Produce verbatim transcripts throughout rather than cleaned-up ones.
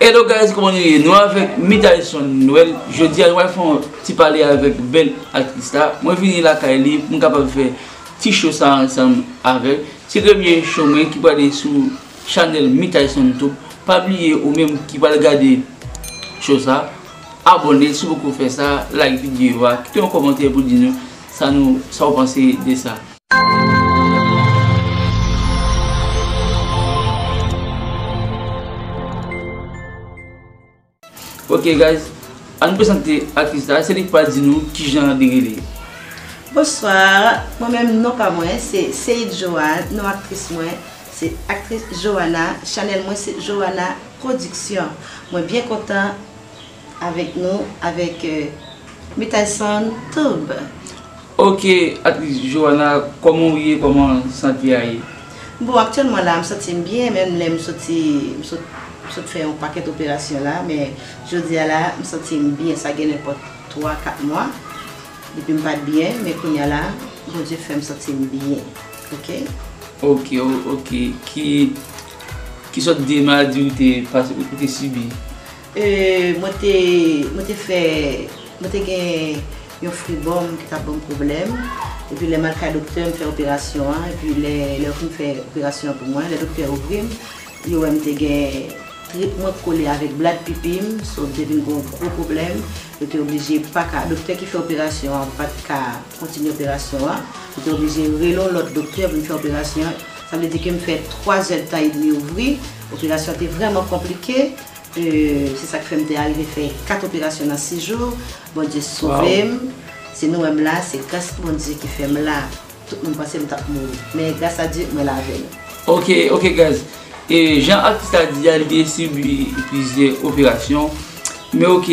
Hello guys, kòman nou ye? Nou avèk Mickaëlson Noël. Jodi a nou pral fè yon ti pale avèk bèl aktris la. Mwen vini lakay li pou m kapab fè ti show sa ansanm avè l. Se premye show mwen ki prale sou chanèl Mickaëlson Tube. Pa bliye ou menm ki pral gade show sa, abòne si w poko fè sa, like videyo a, kite yon kòmantè pou di nou sa nou, sa w panse de sa. Ok guys, ann prezante aktris la, se li k pral di nou kijan li rele. Bonswa, mwen menm non pa mwen se Seid Joanne, non aktris mwen se aktris Joanna, chanèl mwen se Joanna Production. Mwen byen kontan avèk nou, avèk euh, Mickaëlson Tube. Ok, aktris Joanna, kòman w ye? Kòman sante a ye? Bon, aktyèlman la, m santi m byen, menm lè m soti, m sot, m sot fè yon pakèt operasyon la, men jodi a la, m santi m byen, sa gen nenpòt twa, kat mwa, depi m pa t byen, men kounye a la, Bondye fè m santi m byen, ok? Ok, o- ok, ki, ki sòt de maladi ou te pase, ou te sibi? Euh, mwen te, mwen te fè, mwen te gen yon fribòm ki t ap ban m pwoblèm. Epi lè m al kay doktè, m fè operasyon an. Epi lè, lè yo fin fè operasyon an pou mwen, lè doktè ouvri m, yo wè m te gen trip mwen kole avèk blad pipi m, so m te vin gen yon gwo pwoblèm. Yo te oblije pa ka, doktè ki fè operasyon an pa t ka kontinye operasyon an. Yo te oblije rele yon lòt doktè pou m fè operasyon an. Sa vle di ke m fè twa zèdtan edmi ouvri. Operasyon an te vrèman konplike. Euh, se sa k fè m te arive fè kat operasyon nan sis jou. Bondye sove m. Se nou wè m la, se gras Bondye ki fè m la. Tout moun panse m t ap mouri. Men gras a Dye, mwen la avè nou. Ok, ok, guys. E jan aktris la di a, li te sibi plizyè operasyon. Men ok,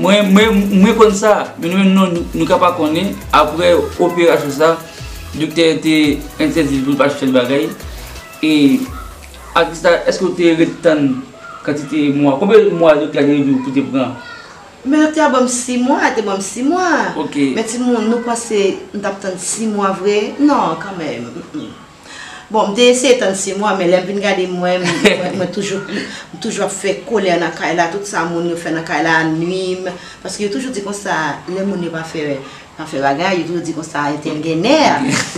mwen, mwen, mwen konn sa, men nou menm non, nou, nou ka pa konnen. Apre operasyon sa, doktè te entèdi l pou l pa fè bagay. E aktris la, èske w te ret tann kantite mwa? Konbyen mwa doktè a te di w pou te pran? Men doktè a ban m sis mwa, te ban m sis mwa. Ok. Men timoun, nou panse m t ap tann sis mwa vre? Non, kanmenm. Mm, mm. Bon, m te eseye tann sis mwa, men lè m vin gade mwen, mwen, mwen toujou, m toujou ap fè kolè nan kay la, tout sa moun yo fè nan kay la nwi m. Paske yo toujou di konsa, lè moun yo pa fè, pa fè bagay, yo toujou di konsa, entèl gen nè.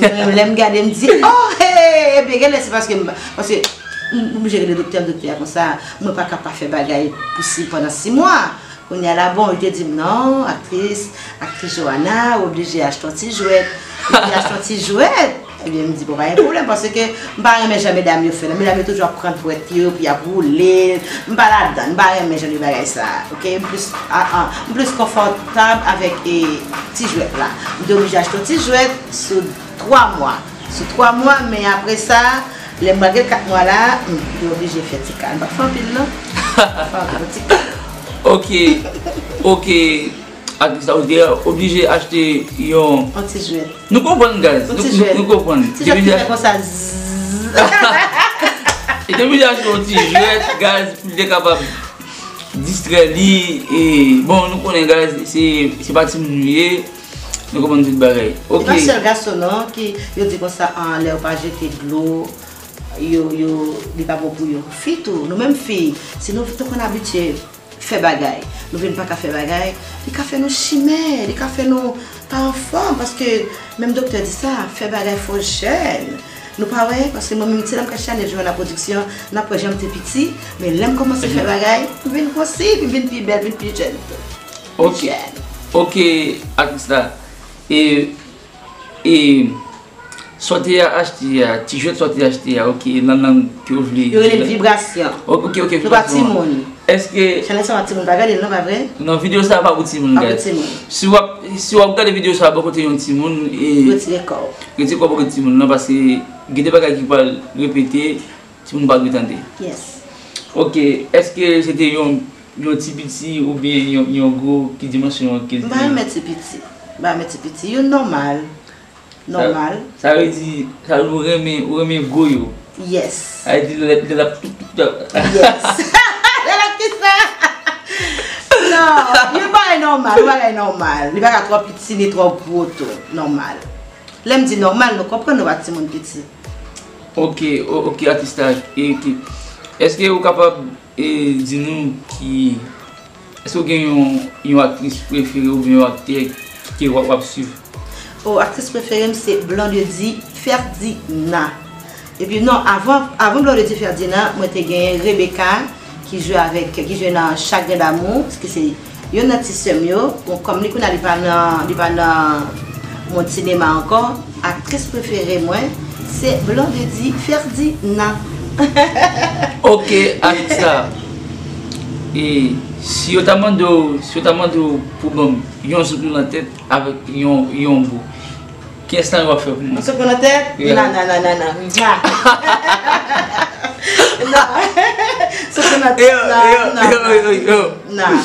Mwen, lè m gade, m di, oh, hey, ebyen, genlè se paske m, paske m, m oblije rele doktè, doktè a konsa, mwen pa ka pa fè bagay pou si, pandan sis mwa. Kounye a la, bon, li te di m, non, aktris, aktris Joanna, ou oblije achte yon ti jwèt. Ou oblije achte yon ti jwèt. Ebyen, m di, bon, pa gen pwoblèm, paske m pa renmen jan medam yo fè la. Medam yo toujou ap pran dwèt yo, epi y ap woule l. M pa ladan, m pa renmen jan de bagay sa a, ok? M plis, a, a, m plis konfòtab avèk, e, ti jwèt la. M te oblije achte yon ti jwèt sou twa mwa. Sou twa mwa, men apre sa, lè m pral gen kat mwa la, m te oblije fè ti kal. M pa t fè anpil, non. M pa t fè anpil, ti kal. Ok, ok. Aktris la, ou te oblije achte yon. Yon ti jwèt. Nou konprann, guys. Yon ti jwèt. Nou, nou konprann. Ti jwèt ki fè konsa, zzz. Li te oblije achte yon ti jwèt, guys, pou li te kapab distrè li. E, bon, nou konnen, guys, se, se pa timoun nou ye. Nou konprann tout bagay. Ok. Se pa sèl gason, non, ki, yo di konsa, ah, lè yo pa jete dlo, yo, yo, li pa bon pou yo. Fi tou, nou menm fi, si nou te konn abitye fè bagay, nou vin pa ka fè bagay, li ka fè nou chimè, li ka fè nou pa anfòm, paske menm doktè di sa, fè bagay fò jèn. Nou pa wè, paske mwen menm, se lè m ka chanèl Joanna Production, n ap wè jan m te piti, men lè m kòmanse fè bagay, m vin gwosi, m vin pi bèl, vin pi jèn tou. Ok. Pi jèn. Ok, aktris la. E, e, sa w te achte a, ti jwèt sa w te achte a, ok, nan lang ke w vle. Yo rele l vibrasyon. Ok, ok, ok, vibrasyon. Nou pa timoun. Èske chanèl sa pa timoun, pa gade l non, pa vre? Non, videyo sa a pa pou timoun, guys. Pa pou timoun. Si w ap, si w ap gade videyo sa a bò kote yon timoun, e retire kò w. Retire kò w bò kote timoun nan, paske gen de bagay ki pral repete, timoun pa dwe tande. Yes. Ok, èske se te yon, yon ti piti oubyen yon, yon gwo, ki dimansyon ke l te? M pa renmen ti piti. M pa renmen ti piti. Youn nòmal. Nòmal. Sa, sa vle di, sa vle di ou renmen, ou renmen gwo yo. Yes. Sa vle di lè, lè l ap tout, tout, tout. Yes. Lè l ap kisa? Non, yon bagay nòmal, yon bagay nòmal. Li pa ka twò piti, ni twò gwo tou. Nòmal. Lè m di nòmal, nou konprann nou pa timoun piti. Ok, o-, ok, atis la, e, ok. Èske ou kapab, e di nou ki, èske w gen yon, yon aktris prefere oubyen yon aktè ke w ap, w ap swiv? O, aktris prefere m se Blondedy Ferdinand. Epi non, avan, avan Blondedy Ferdinand, mwen te gen Rebecca ki jwe avèk, ki jwe nan Chagrin d'amour, ki se youn nan ti sè m yo. Bon, kòm li kounye a li pa nan, li pa nan mond sinema ankò, aktris prefere mwen se Blondedy Ferdinand. Ok, Anita. E si yo ta mande w, si yo ta mande w pou ban m yon zouklou nan tèt avèk yon, yon mo, kiyès lan w ap fè pou mwen? Yon zouklou nan tèt? Yeah. Non, non, non, non, non. Mwa. Non. Zouklou nan tèt, non, non, non. Yo, yo, yo, yo, yo. Non.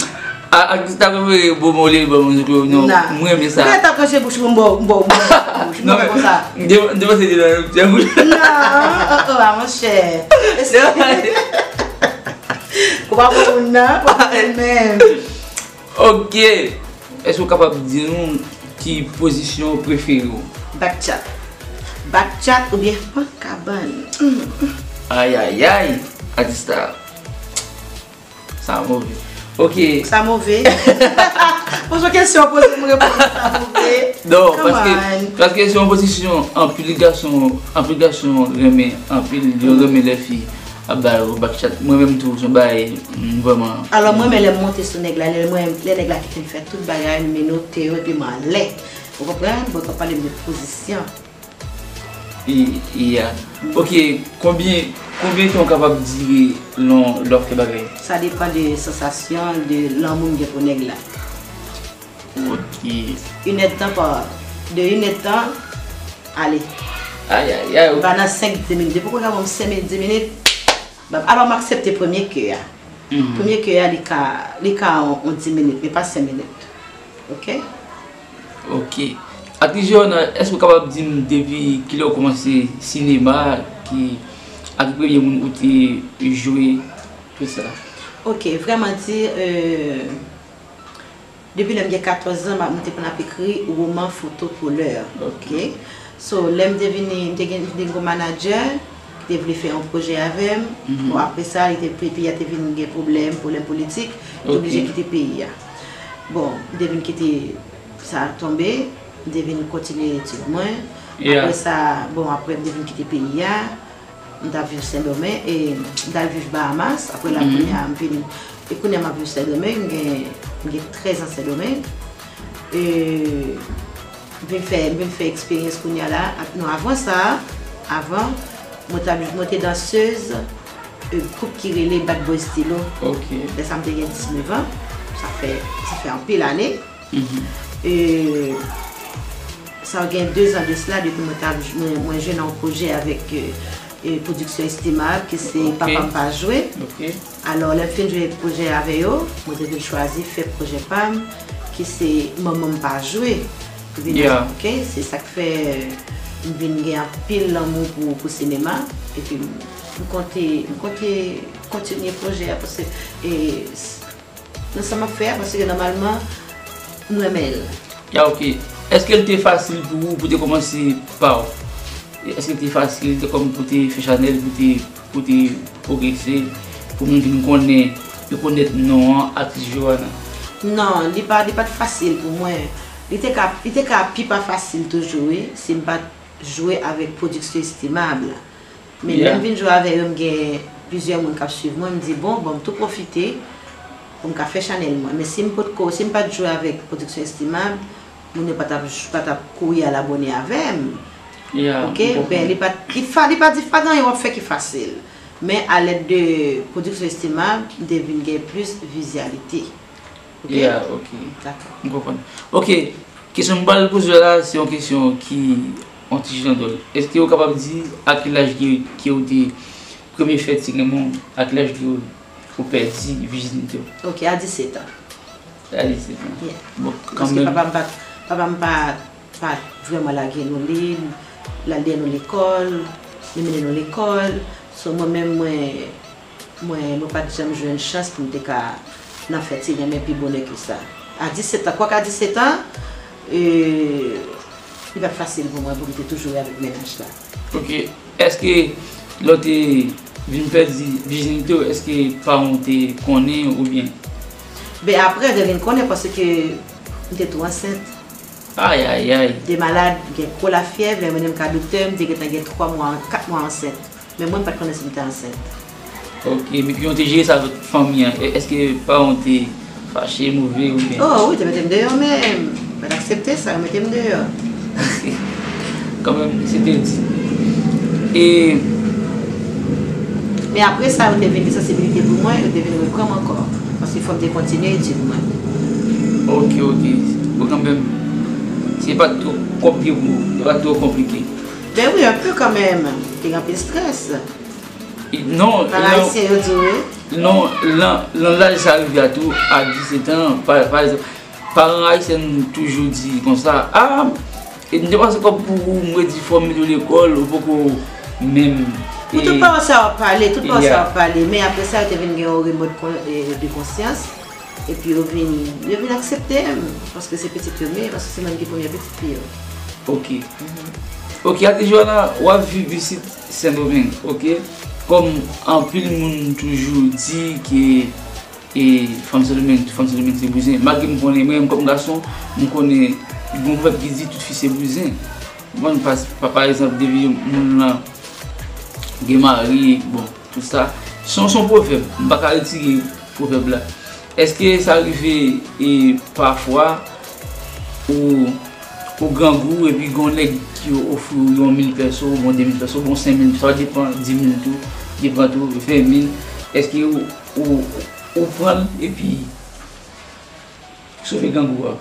A, aktris ta prefere bon mwen olye li ban mwen zouklou, non. Non. Mwen renmen sa. Mwen ta pran bouch mwen, m ba w, m ba w, m ba w bouch. Mwen fè konsa. M te, m te panse li nan yon bouch. Non, oh, oh, ah, monchè. Ou pa bon moun nan, pa bon moun menm. Ok. Èske w kapab di nou ki pozisyon prefere w? Back chat. Back chat oubyen fon kabann. Mm, mm. Ayayay, atis la. Sa move. Ok. Sa move. Poze kesyon, poze m reponn, sa move. Non, paske, paske se yon pozisyon anpil gason, anpil gason renmen, anpil yo renmen lè fi ap ba yo back chat. Mwen menm tou, se yon bagay, m vrèman. Alò, mwen, men lè m monte sou nèg la, lè mwen, lè nèg la kite m fè tout bagay, m menote yo, epi m anlè. Ou konprann? Bon, w ap pale m de pozisyon. E, e, a. Ok, konbyen, konbyen tan w kapab dire lè w, lè w ap fè bagay? Sa depann de sansasyon, de lanmou m gen pou nèg la. Ok. Inèdtan pa, de inèdtan, ale. Ayayay. M pa nan senk, dis minit. Depi w konn ban m senk minit, dis minit, alò m aksepte premye ke a. Mhm. Premye ke a, li ka, li ka on, on dis minit, men pa senk minit. Ok? Ok. Aktris Johanna, èske w kapab di m depi kilè w kòmanse sinema, ki, ak ki premye moun ou te jwe, tout sa? Ok, vrèman di, euh, depi lè m gen katòz zan, m ap, m te konn ap ekri woman foto koulè. Ok. Ok? So, lè m te vini, m te gen, m te gen yon manadjè ki te vle fè yon pwojè avè m. Mhm. Bon, apre sa, li te, peyi a te vin gen pwoblèm, pwoblèm politik, li te oblije kite peyi a. Bon, m te vin kite sa tonbe, m te vin kontinye etid mwen. Yeah. Apre sa, bon, apre m te vin kite peyi a, m t ap viv Sendomeng, e m t al viv Bahamas, apre la, mhm, kounye a, m vin, e kounye a m ap viv Sendomeng, m gen, m gen trèz an Sendomeng. E, M vin fè, m vin fè eksperyans kounye a la. Non, avan sa, avan, mwen t ap, mwen te dansez, e, gwoup ki rele Bad Boy Stylo. Ok. Lè sa m te gen disnèf an. Sa fè, sa fè anpil ane. Mhm. E, sa gen de zan de sila, depi mwen t ap, mwen, mwen jwe nan yon pwojè avèk, e, e, Pwodiksyon Estimab, ki se Papa m pa jwe. Ok. Alò, lè m fin jwe pwojè avè yo, mwen te vin chwazi fè pwojè pa m, ki se Manman m pa jwe. Vin, yeah, ok, se sa k fè m vin gen anpil lanmou pou, pou sinema. Epi m, m konte, m konte kontinye pwojè a, paske, e, s-, nan sa m ap fè a, paske nòmalman, m renmen l. Ya, ok. Èske l te fasil pou ou pou te kòmanse pa w? Èske l te fasil, te kòm pou te fè chanèl, pou te, pou te pwogrese, pou moun vin konnen, rekonèt non an, aktris Johanna? Non, li pa, li pa t fasil pou mwen. Li te ka, li te ka pi pa fasil toujou, wi, si m pa t jwe avèk Pwodiksyon Estimab la. Men lè m vin jwe avè yo, m gen plizyè moun k ap swiv mwen, m di, bon, bon, m tou pwofite pou m ka fè chanèl mwen. Men si m potko, si m pa t jwe avèk Pwodiksyon Estimab, moun yo pa t ap, pa t ap kouri al abòne avè m. Ok? Ben, li pa, li fa-, li pa di, pa gen anyen w ap fè ki fasil. Men alèd de Pwodiksyon Estimab, m te vin gen plis vizyalite. Ok? Yeah, ok. Dakò. M konprann. Ok, kesyon m pral poze w la, se yon kesyon ki yon ti jan dwòl. Èske w kapab di a ki laj ke, ke w te premye fè ti renmen w, a ki laj ke w, ou pèdi vijinite w? Ok, a disèt an. A disèt an. Yeah. Bon, kanmenm. Paske papa m pa, papa m pa pa vrèman lage nou li, l al dèyè nou lekòl, li mennen nou lekòl. So, mwen menm, mwen, mwen, mwen pa t janm jwenn chans pou m te ka nan fè ti renmen pi bonè ke sa. A disèt an, kwak a disèt an, e, li pa t fasil pou mwen pou m te toujou avèk mennaj la. Ok. Èske lè w te, Vin pèdi vijinite w, èske paran w te konnen oubyen? Ben apre, yo te vin konnen paske m te tou ansent. Ayayay. M te malad, gen gwo lafyèv, lè yo mennen m ka doktè, m te gentan gen twa mwa, kat mwa ansent. Men mwen, m pa t konnen si m te ansent. Ok, men kijan w te jere sa avèk fanmi an? Èske paran w te fache, move oubyen? Oh wi, te mete m deyò menm. Yo pa t aksepte sa, yo mete m deyò. Kanmenm, se te di. E. Men apre sa, yo te vin gen sansibilite pou mwen, yo te vin reprann m ankò. Paske fò m te kontinye etid mwen. Ok, ok. Bon, kanmenm, se pa t twò konplike pou ou. Se pa t twò konplike. Ben wi, anpil kanmenm. Te gen anpil strès. Non, Paran ayisyen yo di wi. Non, lan, lan laj sa rive a tou, a disèt an, pa, pa egzanp, paran ayisyen toujou di konsa, ah, e m te pase kòb pou ou, m redi fò m mete w lekòl, ou poko menm. Pou tout paran sa yo ap pale, tout paran sa yo ap pale, men apre sa, yo te vin gen yon remòd de konsyans, epi yo vin, yo vin aksepte m, paske se pitit yo m ye, paske se mwen ki premye pitit fi yo. Ok. Ok, Adrijuana, w ap viv isit Sendomeng, ok? Kòm anpil moun toujou di ke e fanm Sendomeng, tout fanm Sendomeng se bouzen. Malgre m konnen, mwen menm kòm gason, m konnen gen yon pwovèb ki di tout fi se bouzen. Bon, pa, pa, pa egzanp, depi moun lan gen mari, bon, tout sa. Se yon, se yon pwovèb, m pa ka retire pwovèb la. Èske sa rive e pafwa ou, ou grangou epi gon nèg ki ofri w yon mil pèso, bon de mil pèso, bon senk mil, sa depan, di mil tou, depan tou, ven mil, èske ou, ou, ou pran l epi sove grangou a?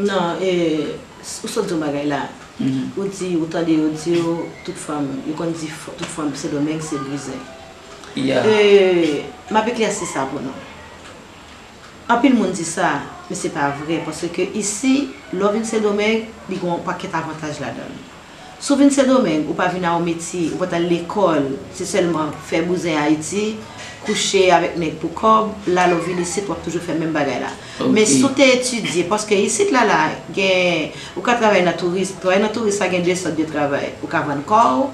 Non, e, ou sot di yon bagay la. Ou di, ou tande yo di w, tout fanm, yo konn di tout fanm Sendomeng se bouzen. Yeah. E, m ap eklèsi sa pou nou. Anpil moun di sa, men se pa vre, paske isi, lè w vin Sendomeng, li gen yon pakèt avantaj ladan l. Si w vin Sendomeng, ou pa vin a yon metye, ou pa t al lekòl, se sèlman fè bouzen Ayiti, kouche avèk nèg pou kòb, la lè w vin isit, w ap toujou fè menm bagay la. Men si w te etidye, paske isit la la, gen, ou ka travay nan touris, travay nan touris la gen de sòt de travay. Ou ka vann kò w,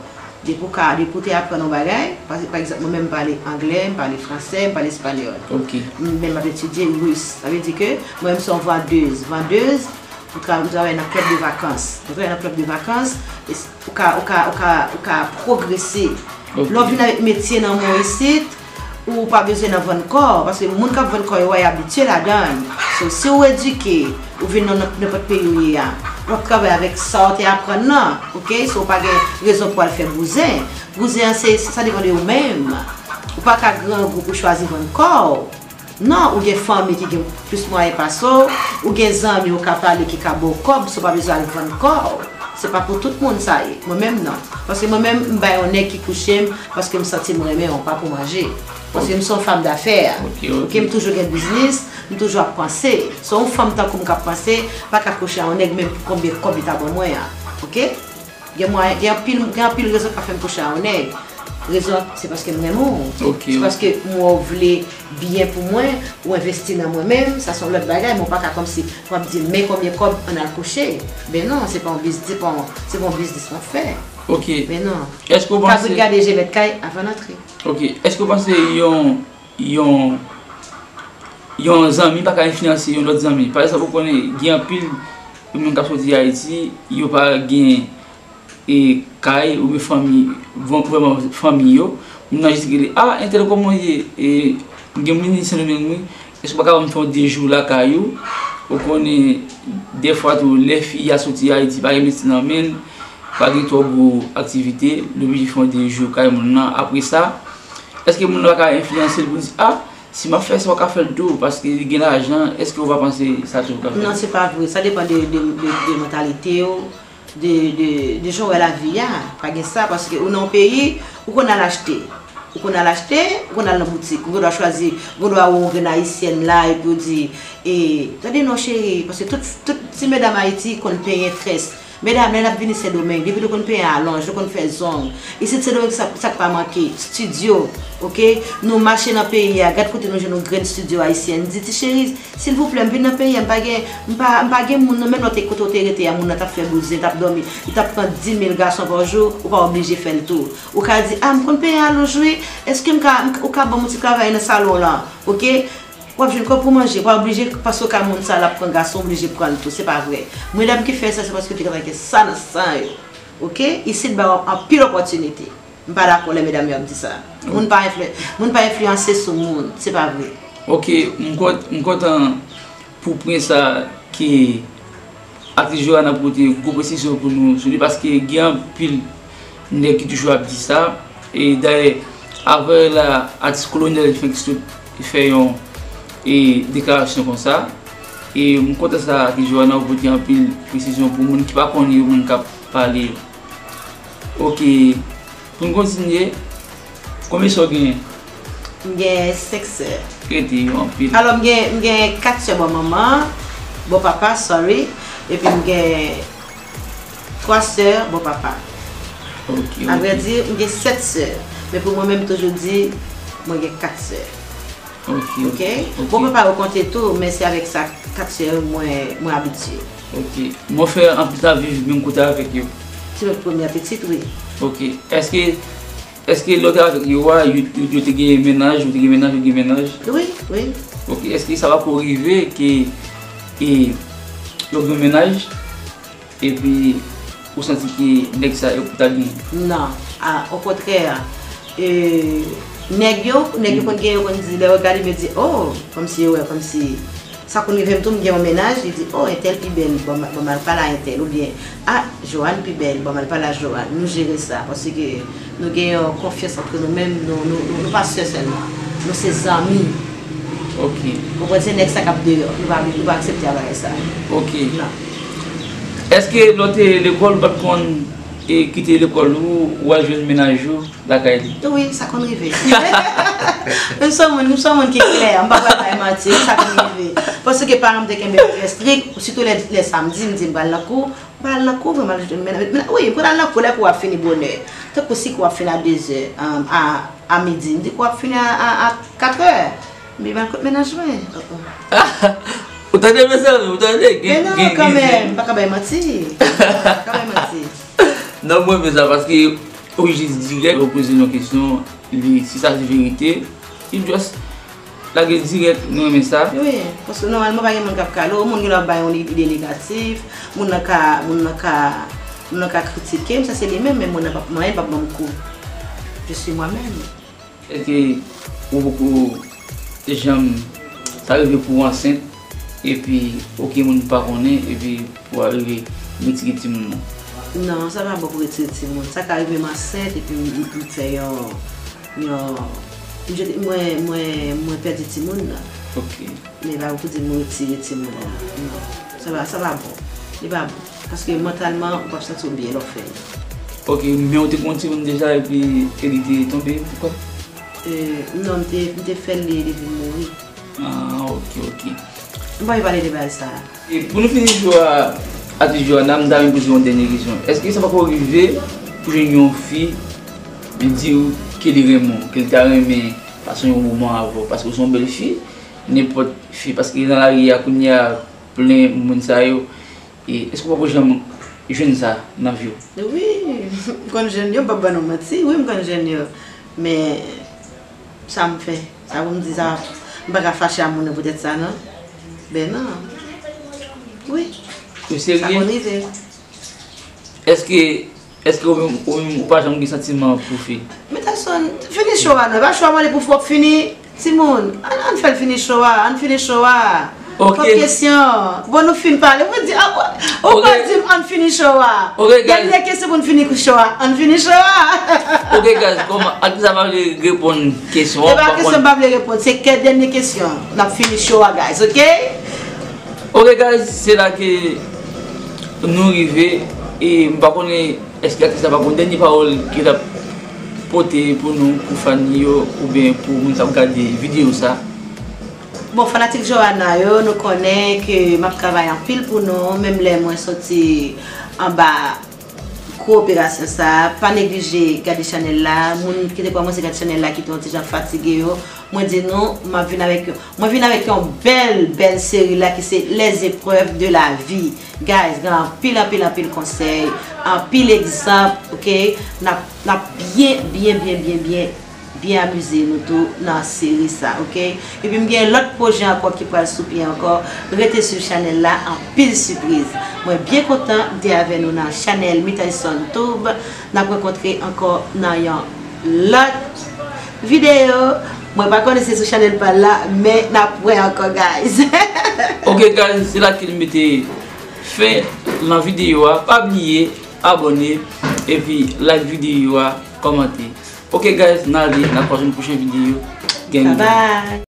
depi w ka, depi w te aprann yon bagay, pa, pa egzanp, mwen menm m pale anglè, m pale fransè, m pale espanyòl. Ok. M menm ap etidye ris. Sa vle di ke mwen menm se yon vandez. Vandez, m tra-, m travay nan klèb de vakans. Mwen travay nan klèb de vakans, e s-, ou ka, ou ka, ou ka, ou ka pwogrese. Lè w vin avèk metye nan men w isit, ou pa bezwen nan vann kò w, paske moun k ap vann kò yo a, y abitye ladan l. So, si w edike, ou vin nan nenpòt peyi w ye a, w ap travay avèk sa w te aprann nan, oke? So, ou pa gen rezon pou w al fè bouzen. Bouzen an, se, sa depann de ou menm. Ou pa ka grangou pou chwazi vann kò w. Non, ou gen fanmi ki gen plis mwayen pase w, ou gen zanmi ou ka pale ki ka ba w kòb, so w pa bezwen al vann kò w. Se pa pou tout moun sa ye. Mwen menm non. Paske mwen menm, m bay yon nèg ki kouche m, paske m santi m renmen w, pa pou manje. Paske m se yon fanm dafè. Ok, ok. Ok, m toujou gen biznis, m toujou ap panse. So yon fanm tankou m k ap panse, pa ka kouche a yon nèg menm pou konbyen kòb li ta ban mwen an. Ok? Gen mwayen, gen anpil, gen anpil rezon k ap fè m kouche a yon nèg. Rezon an, se paske m renmen w. Ok, Se ok. Paske m wè w vle byen pou mwen, ou envesti nan mwen menm, sa se yon lòt bagay, men w pa ka kòmsi w ap di m, men konbyen kòb, ann al kouche. Ben non, se pa yon biz-, se pa yon, se pa yon biznis m ap fè. Ok. Men non. Èske w panse Kabrit gade je mèt kay avan l antre. Ok. Èske w panse yon, yon, yon zanmi pa ka enfliyanse yon lòt zanmi? Pa egzanp, ou konnen, gen anpil moun k ap soti Ayiti, yo pa gen e kay oubyen fanmi, vrèman fanmi yo. Moun nan jis rele, ah, entèl, kòman w ye? E, m gen moun vini Sendomeng wi. Èske w pa ka ban m fè yon de jou lakay ou? Ou konnen, dèfwa tou, lè fi a soti Ayiti, pa gen metye nan men l, pa gen twò gwo aktivite, li oblije fè yon de jou kay moun nan. Apre sa, èske moun nan pa ka enfliyanse l pou l di, ah, si m ap fè sa, w ka fè l tou, paske li gen lajan, èske w pa panse sa tou ka fèt? Non, se pa vre. Sa depann de, de, de, de mantalite w, de, de, de jan w wè lavi a. Pa gen sa, paske ou nan yon peyi, ou konn al achte. Ou konn al achte, ou konn al nan boutik. Ou gen dwa chwazi, ou gen dwa wè yon grenn ayisyèn la, epi w di, e, tande non cheri, paske tout, tout ti medam Ayiti konn penyen très. Medam, lè n ap vini Sendomeng, depi nou konn penyen alonj, nou konn fè zong. Isit Sendomeng, sa, sa k pa manke? Estidyo, oke? Nou mache nan peyi a, gad kote nou jwenn yon grenn estidyo ayisyen. Di, ti cheri, silvouplè, m vin nan peyi a, m pa gen, m pa, m pa gen moun nan, menm lè w te kote w te rete a, moun nan t ap fè bouzen, t ap dòmi, li t ap pran dis mil gason pa jou, ou pa oblije fè l tou. Ou ka di, a, m konn penyen alonj wi, èske m ka, m, ou ka ban m yon ti travay nan salon w lan, oke? W ap jwenn kòb pou manje, pa oblije, paske w ka moun sa l ap pran gason, oblije pran l tou, se pa vre. Medam ki fè sa, se paske yo te gentan gen sa nan san yo. Oke? Isit ba w anpil opòtinite. M pa dakò lè medam yo ap di sa. Moun pa enfli-, moun pa enfliyanse sou moun, se pa vre. Ok, m kont-, m kontan pou pwen sa ke Aktris Joana pote gwo presizyon pou nou sou li, paske gen anpil nèg ki toujou ap di sa. E dayè, avanyè la, atis Kolonèl fè, fè yon, e, deklarasyon konsa. E m kontan sa, aktris Joana, ou pote anpil presizyon pou moun ki pa konnen yo, moun k ap pale yo. Ok. Pou n kontinye, konbyen sè w genyen? M gen senk sè. Rete yo anpil. Alò, m gen, m gen kat sè bò manman, bò papa, sorry. Epi m gen twa sè bò papa. Ok, ok. Avrèdi, m gen sèt sè. Men pou mwen menm, m toujou di, mwen gen kat sè. Ok, ok, ok. Bon, papa yo konte tou, men se avèk sa, kat sè yo mwen, mwen abitye. Ok. Mwen fè anpil ta viv menm kote avèk yo. Se lòt premyè pitit, wi. Ok. Èske, èske lè w te avèk yo a, yo, yo, yo te gen mennaj, yo te gen mennaj, yo gen mennaj? Wi, wi. Ok. Èske sa pa ko rive ke, e, yo gen mennaj? Epi, ou santi ke nèg sa yo pou ta gen? Non, a, okontrè, e, nèg yo, nèg yo konn gen, yo konn di, lè yo gade m, yo di, oh, kòmsi yo wè, kòmsi, sa konn rive m tou, m gen yon mennaj, li di, oh, entèl pi bèl, bon, m, bon, m al pale a entèl, oubyen, ah, Joanne pi bèl, bon, m al pale a Joanne, nou jere sa, paske nou gen yon konfyans antre nou menm, nou, nou, nou, nou pa sè sèlman, nou se zanmi. Ok. Ou konprann, se nèg sa k ap deyò. Nou pa, nou pa aksepte a bagay sa. Ok. Non. Èske lè w te lekòl, ou pa t konn, e, kite lekòl ou, ou al jwenn mennaj ou lakay li? Wi, sa konn rive. Men m se yon moun, m se yon moun ki klè, m pa pral bay manti, sa konn rive. Paske paran m te kenbe m trè strik, sitou lè, lè samdi, m di m pral nan kou, m pral nan kou, m al jwenn mennaj, wi, m pral nan kou, lè kou ap fini bonè. Tankou si kou ap fini a dezè, a, a, a midi, m di kou ap fini a, a, a katrè. M vin al kot mennaj mwen. Oh, oh. Ou tande, mezanmi, ou tande? Men non, kanmenm, m pa ka bay manti. M pa ka bay manti. Non, mwen renmen sa, paske ou jis dirèk, ou poze yon kesyon, li, si sa se verite, li just lage dirèk, nou renmen sa. Wi, paske nòmalman pa gen moun k ap kale w, moun gen dwa bay yon ide negatif, moun nan ka, moun nan ka, moun nan ka kritike m, sa se li menm, men moun nan p ap manyen, p ap ban m kou. Je suis moi-même. Èske ou poko janm, sa rive pou w ansent, epi okenn moun pa konnen, epi pou w arive retire timoun nan? Non, sa pa bon pou retire timoun. Sa ka rive m ansent, epi m, m, m fè yon, yon, m jete, mwen, mwen, mwen pèdi timoun nan. Ok. Men pa pou di m retire timoun nan. Non. Sa pa, sa pa bon. Li pa bon. Paske mantalman, ou p ap santi w byen lè w fè l. Ok, men ou te gen yon timoun deja epi e li te tonbe pou kò? E, non, m te, m te fè l, li, li vin mouri. Ah, ok, ok. M pa vle pale de bagay sa a. E pou nou fini sou a, atis Joana, m ta renmen poze yon dènye kesyon. Èske sa pako rive pou jwenn yon fi, li di w ke li renmen w, ke li ta renmen pase yon moman avè w, paske w se yon bèl fi, nenpòt fi, paske nan lari a kounye a, plen moun sa yo. E èske w poko janm jwenn sa nan vi w? Wi, m konn jwenn yo, m p ap ba nou manti. Wi, m konn jwenn yo. Men, sa m fè? Sa pou m di sa, m pa ka fache a moun nan poutèt sa, non. Ben non. Wi. Ou serye? Sa konn rive. Èske, èske ou menm, ou menm, ou pa janm gen santiman pou fi? Men Tayson, fini show a non. E pa show a mande pou fòk fini. Timoun, ann, ann fè l fini show a, ann fini show a. Ok. Pòt kesyon. Bon, nou fin pale. Ou di, ah, ou, ou Ok. pral di m ann fini show a. Ok, guys. Dènye kesyon pou n fini show a. Ann fini show a. Ok, guys, kòman, atis sa pa vle reponn kesyon an, E pa pa kesyon konn- m pa vle reponn, se kè dènye kesyon. N ap fini show a, guys, ok? Ok, guys, se la ke nou rive, e m pa konnen èske atis la pa gon dènye pawòl ke l ap pote pou nou, pou fan li yo, oubyen pou moun k ap gade videyo sa. Bon, fanatik Joana yo, nou konnen ke m ap travay anpil pou nou, menm lè mwen soti anba gwo operasyon sa, pa neglije gade chanèl la. Moun ki te kòmanse gade chanèl la ki te yon ti jan fatige yo, mwen di nou, m ap vin avèk yo. Mwen vin avèk yon bèl, bèl seri la ki se Les épreuves de la vie. Guys, gen anpil, anpil, anpil konsèy, anpil egzanp, oke? N ap, n ap byen, byen, byen, byen, byen, byen amize nou tou nan seri sa, oke? Epi m gen lòt pwojè ankò ki pral sou pye ankò. Rete swiv chanèl la, anpil sipriz. Mwen byen kontan de avè nou nan chanèl Mitayson Tube. N ap rankontre ankò nan yon lòt videyo. Mwen pa konnen se sou chanèl pa l la, men n ap wè ankò, guys. Ok guys, se la ke nou mete fen nan videyo a. Pa bliye abòne epi like videyo a, kòmante. Ok guys, n ale, n ap wè nan pwochen videyo. Gang. Bye bye.